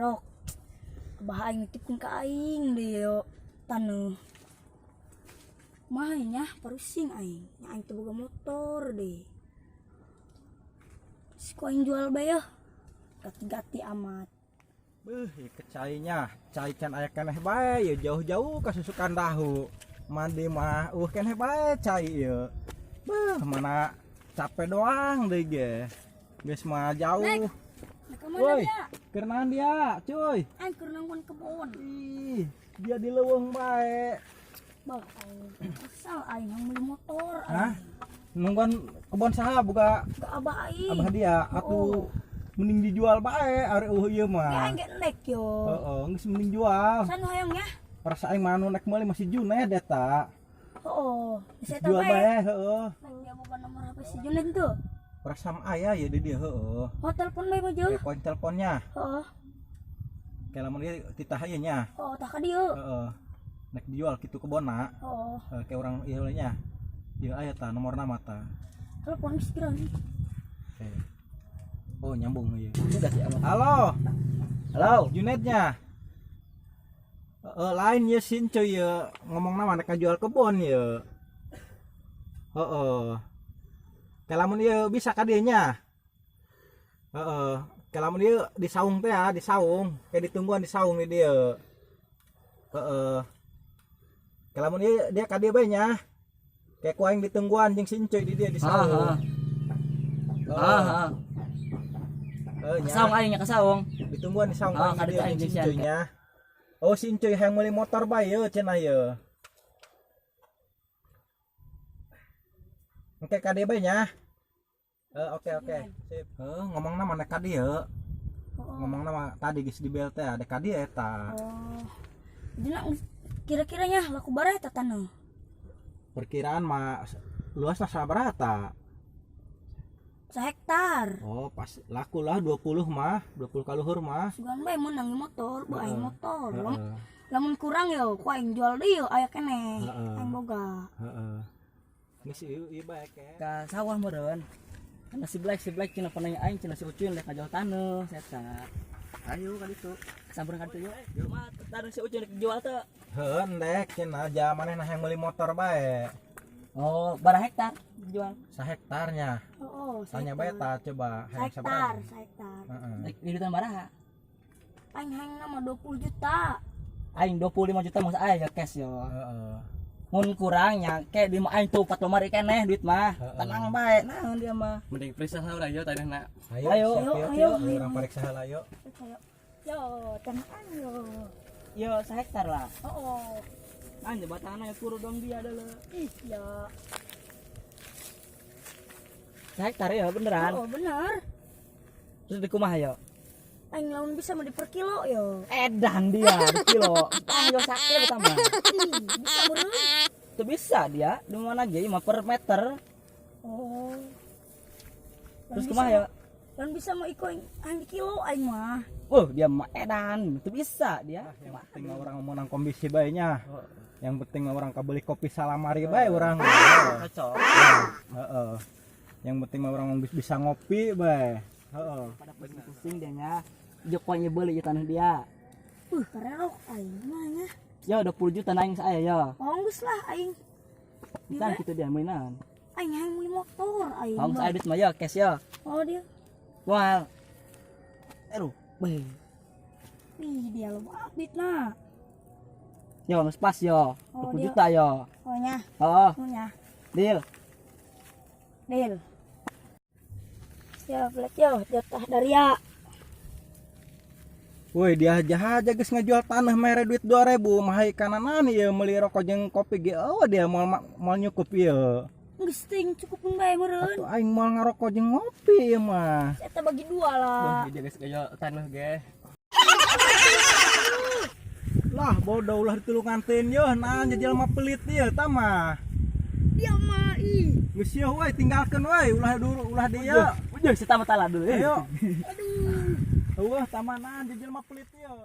Karerok. Abah aing nitipkeun ka aing deui yo taneuh. Kumaha nya parusing aing. Nya aing teu boga motor deui. Si ku aing jual bae yeuh. Gati-gati amat. Beuh, ieu ke cainya, cai can aya keneh bae, ieu jauh-jauh ka susukan dahu. Mandi mah eueuh keneh bae cai ieu. Beuh, mana capek doang deui ge. Geus mah jauh. Nek, nek ka mana Woi, dia? Keur naon dia, cuy? Aing keur nanggon kebon. Ih, dia di leuweung bae. Bah, aing kesal aing yang beli motor. Hah? Nungguan kebon saha boga? Gak abah aing. Abah dia atuh mending dijual bae ari eueuh ieu Ya mah. aing ge nek yo. Heeh, geus mending jual. San hoyong ya. Perasaan aing mah anu nek meuli masih Junet eta. Heeh, bisa eta Jual bae. bae heeh. Nek dia boga nomor HP si Junet tuh. Perasaan aya ya di dia heeh. Oh, telepon bae mah jauh. Kayak koin teleponnya. Heeh. Kayak lamun dia titah ieu nya. Oh, tah ka dieu. Heeh. Nek dijual kitu kebonna. Heeh. Heeh, kayak orang ieu nya. Ieu aya tah nomorna mah tah. Telepon geus kira nih. Oke. Oh, nyambung ieu. Udah sih amat. Halo, Halo. Junetnya. Heeh, lain ye sin cuy ye ngomong nama nek jual kebon ye. Heeh. Kayak lamun ieu bisa ka dieu nya. Heeh. Kayak lamun ieu di saung teh ya, di saung, kayak ditungguan di saung di dieu. Heeh. Kayak lamun ieu dia ka dieu bae nya. Kayak ku aing ditungguan jeung si Encuy di dieu di saung. Ah, Heeh. ah, ah. Heeh, nya. Kasaung aing nya kasaung. Ditungguan di saung Ah, ku aing ka di ditu dieu aing jeung si jeung si Encuy nya. Oh, si Encuy hayang meuli motor bae ye cenah ye. Oke ka dieu bae nya. Oke oke. Sip. Heuh, ngomongna mah nek ka dieu. Heeh. Ngomongna mah tadi geus di bel teh ada ka dieu eta. Oh. Jadi nak kira-kiranya laku bara eta taneuh. Perkiraan mah luasna sabaraha ta? Sahektar. Oh, pas laku lah 20 mah, 20 kaluhur mah. Sugan bae meunang motor, bae aing Heeh. motor. Heeh. Lamun kurang yo ku aing jual deui yo aya keneh. Heeh. Aing boga. Heeh. Geus ieu ieu bae ke. Ka sawah meureun. Kana si Black cenah pananya aing cenah si Ucuy rek ngajual taneuh eta. Ayo ka ditu. Sampeurkeun ka ditu yuk. Mah taneuh si Ucuy rek dijual teu? Heuh, endek cenah ja manehna hayang meuli motor bae. Oh, bara hektar dijual. Sahektarnya. Oh, Tanya bae ta coba hayang Sahektar, sabaraha. sahektar. Heeh. Rek diduitan baraha? Aing hayang nama 20 juta. Aing 25 juta maksud aing ya cash yo. Heeh. Mun kurangnya kayak di mah aing tuh 4 lemari keneh duit mah. Heeh. Tenang bae, naon dia mah. Mending periksa heula yo tanahna. Ayo, Ayo. siap, Ayo, yuk. ayo. Ayo urang pariksa heula yuk. Ayo. Yo, tenang yo. Yo sahektar lah. Oh, Nah, jembatannya ya kuru dong dia adalah. ih ya. Sahektar ya beneran. Oh, bener. Terus di kumaha yo? Aing lamun bisa mah di per kilo yo. Edan dia di kilo. Aing yo sakit pertama. Ih, bisa meureun. Itu bisa dia di mana aja mah per meter. Oh. Terus kumaha yo? Lamun bisa mah iko aing aing di kilo aing mah. Oh, dia mah edan, itu bisa dia. Yang penting mah urang menang kombisi bae nya. Yang penting mah urang kabeli kopi salamari bae urang. Cocok. Heeh. Yang penting mah urang bisa ngopi bae. Heeh. Pada pusing-pusing dia nya. Jokonya beli ya tanah dia. Karerok aing mah nya. Yo 20 juta naing saya yo. Oh, geus lah aing. Kan gitu dia mainan. Aing hayang meuli motor aing. Kamu mah. saya duit mah yo cash yo. Oh, dia. Wah. Aduh, beh. Ih, dia lo update nah. Yo, geus pas yo. Oh, 20 dia. juta yo. Oh nya, Oh, oh nya. deal. Deal. Ya, Black yo, jatah dari ya. Woi, dia jahat aja geus ngajual tanah mere duit 2000 mah kananan ieu meuli rokok jeung kopi ge eueuh dia moal moal nyukup ieu. Geus ting cukup bae meureun. Atuh aing moal ngarokok jeung ngopi ieu mah. Eta bagi dua lah. Dia geus ngajual tanah ge. Lah bodoh ulah ditulungan teuing yeuh nah jadi jelema pelit ieu tah mah. Dia mah ih. Geus yeuh we tinggalkeun we ulah dulu ulah dia. Udah, si tamat dulu. Ayo. Aduh. Eueuh tamanan jadi jelema pelit ieu.